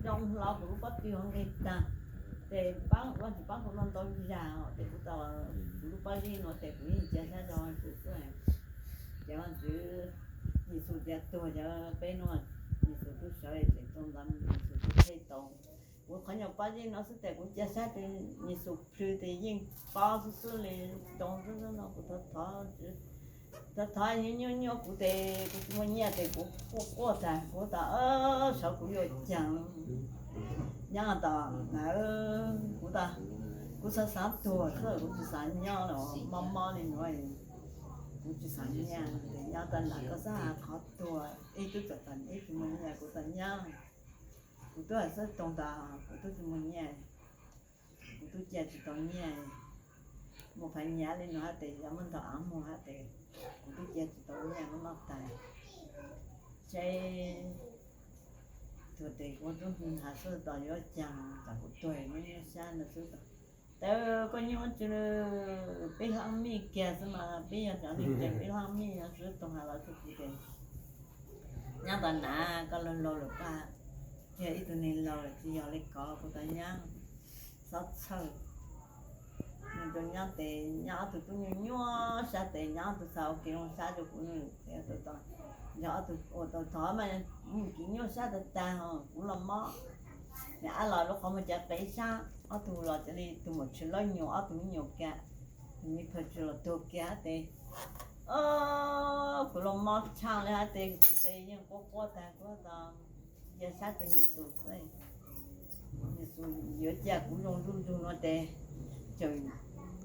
Zoo hlo kuv lub pob tw ho nqig tag, ces paab, Vaajtswv paab kuv noj ntau zag os, ces kuv tau kuv lub pob zeb nuav ces kuv yeej ca sab rua Vaajtswv xwb. Ces Vaajtswv, Yexus tias tuag ces peb nuav, Yexus tub sawv ces tau ntawd, Yexus tub thej tau. Kuv qhov nyuag pob zeb nuav xwb tes kuv ca sab rua Yexus plhws tes yeej pob xwb xwb li, zoo xwb xwb no kuv thov, thov, thov nyuaj nyuaj kuv tes kuv tsis muaj nyiaj tes kuv quaj quaj tag kuv tas, sawv kuv yuav caag nyob tod na, kuv tas, kuv xav xav tuag xwb kuv tsis xav nyob los mob mob li nuav, kuv tsis xav nyiaj, nyob tag nrho koj xav qhov tuag ib tug txawm tas ib tsis muaj nyiaj kuv tas nyob, kuv tub has xab toog tas kuv tub tsis muaj nyiaj, kuv tub ca tsis tau nyiaj, muaj phaiv nyiaj li nuav hab tes yuav muab ntog av muag hab tes kuv tub ca tsis tau nyiaj muab noj tas. Seb tuag tes kuv tub has xab toog yuav caag tas kuv tuag muab nyob sab ntawd xwb tas. Tawb koj nyob tsi, peb hlab mij kiag xwb mas peb yog cov neeg ces peb hlab mij xwb toog has los txug kuv tes nyob tas na, koj laug laug lawm pab, yog ib tug neeg laug lawm tsis yog li ko kuv tas nyob, xob txhawj. Nws rau nyob tes nyob ob tug tub nyuaj nyuaj sab tes nyob ob tug xav ua ke zoo sab rau kuv, yog ob tug ua tau thov mas mus kis nyuaj sab tag tag kuv los mob. Nws ab los lub qhov muag cav qev sab, ob tug los cia li tus muam tshwm laub nyuam ob tug me nyuam kiag, tus me phaw tshwm los tuag kiag tes kuv los mob tshaj li hab tes kuv tes yeej quaj quaj tag kuv tas, ca sab rau Yexus xwb. Yexus yuav ca kuv zoo zuj zus nuav tes tseem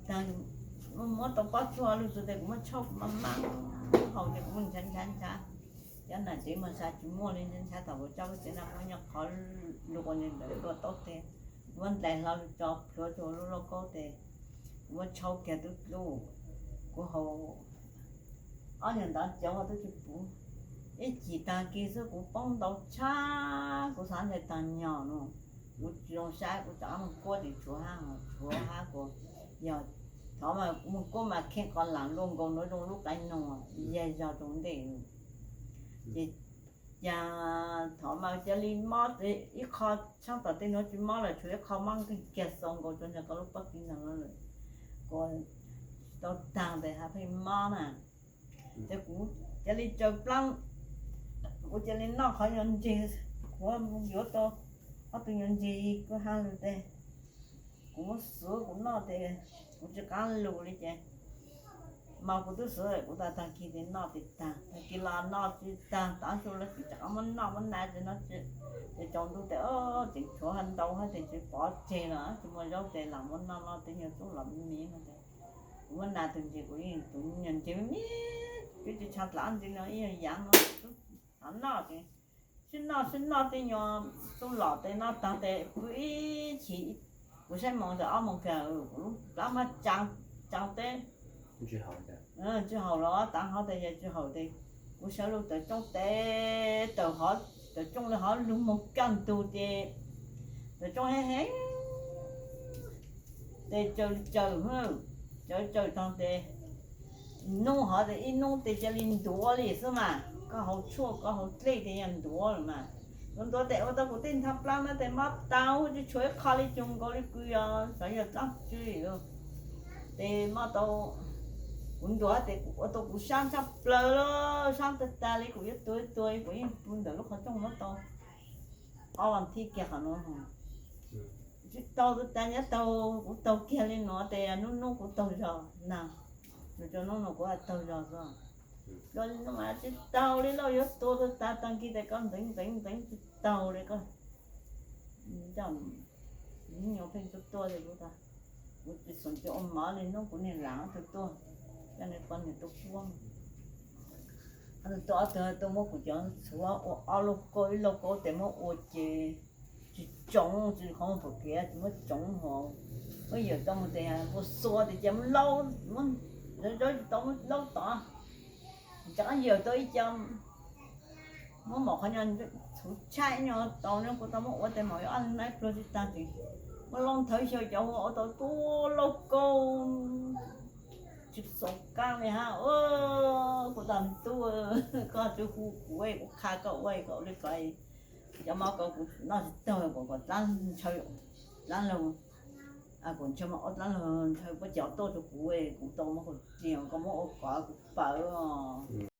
taag, muab tau pob tsuag lug txug tes kuv muab tshauj kuv maj maj haus tes kuv muab ntshav ntshav ntshav. Cov nam tsev mas ntshav tsis muaj li, ntshav thaum kuv tso kuv tsev na muab nyob qhov lug ua li ntawd dua taub tes, kuv muab ntais hlo lug tso plhuav rua lub lauj kaub tes kuv muab tshauj kiag tub dlub, kuv haus ob nyuag ntawd cov tub tsis puv. Ib chim taag kis xwb kuv poob ntau tshaj, kuv xav ntshe taag nyog no, kuv tsis zoo sab kuv rov qab moog kuab tes tshuav hab, tshuav hab kuv yog thov mas moog kuab mas kheej qos lam luaj nkaus nuav zoo lub qaiv noog yag zog rau ntej. Ces cas thov mas cia li mob ib qho, tshaaj tom tej nuav tsis mob lawm tshuav ib qho mob nkeeg kiag xau nkaus rua ntawm koj lub pob kws ntawd lawm, kuv tau taag tes hab pheej mob na. Ces kuv cia li tsaws plaab, kuv cia li noj qhov nyuag ntseg, kuv yuav tau ob tug nyuag ntseg kuv hab lug tes kuv muab xuav kuv noj tes kuv tsis qaab lug li ces mas kuv tub xuav kuv tas taag kis tes noj tes taag, taag kis los noj tsis taag, tav su los tsis rov qab muab noj muab na tes noj tsis, ces tsaus ntuj tes tseem tshuav hab ntau hab tes tsis pov tseg los tsis muaj zaub tes lam muab noj noj tej nyuag tub los me me no tes kuv muab na tug ntseg kuv yeej tus nyuag ntseg me me, twb tsis tshaaj dlaab ntxiv no ib yam no, noj tes sib noj sib noj tej nyuag tub los tes noj taag tes pw ib chim, kuv saib moos tes ob moos kag, kuv lub plab mas tsau teb, tsis haum los tav hov tes yog tsis haum tes kuv sawv lug tawm rooj tes tawm rooj li hov lug moog kaj ntug ces tawm rooj heev heev tes tsaws tsaws, tsaws tsaws taag tes nub hov tes ib nub tes cia li ntuav li xwb mas, koj haus tshuaj koj haus dlej tes yog ntuav lawm mas. Ntuav ntuav tes ua tau kuv tej ntha plab na tes mob tau tsis tshuav ib qho li, cuag nkaus li kws yog xyov yog dlaab tsi lawm. Tes mob tau kuv ntuav tes ua tau kuv sab ntshaj plaws, sab tag tag li kuv yuav tuag tuag kuv yeej pw ntawm lub qhov rooj no tau ob vas thib kiag qhov no. Tsis taug tag nyob taug kuv taug kiag li no tes nub nub kuv taug zog na, nub nub kuv taug zog xwb. Zoo li no mas tsis taug li lauj, yuav tuag tag taag kis tes koj ntxeev ntxeev ntxeev tsis taug li koj. Nyob pheej tuaj tuaj li kuv tas, kuv tsis xav ua mov li hnub kuv niag laam ob tug tuaj, coj nws poj niam tuaj puab. Ob tug tuaj, ob tug tuaj muab kuv cov txhuv ua ob lauj kaub, ib lauj kaub tes muab ua ces tsis tsoov, tsis qhov pom kev tsis muab tsoov hos, muab yawm tau mus tes npua xua tes cia muab laub, muab zaub tsis tau muab laub tod, rov qab yawm tau ib co, muab mom qhov nyuag txhuv tshaib nyuag tau no kuv tau muab ua tes mom ob naib pluag tsis tag ces muab laub nthawv xyaw cov ua tau tuaj lauj kaub tsis xaus qab li hab. Kuv tas tub, koj tsis hu kuv, kuv qha koj ua kom li ko, Cov mov ko kuv noj tsis tag, kuv kom dlaab ntshaw, dlaab lug, kuv ntshaw mov ob dlaab lug ntshaw pob cov tuaj rua kuv, kuv tau mov qhua ris, koj muab ua kom kuv pawv os.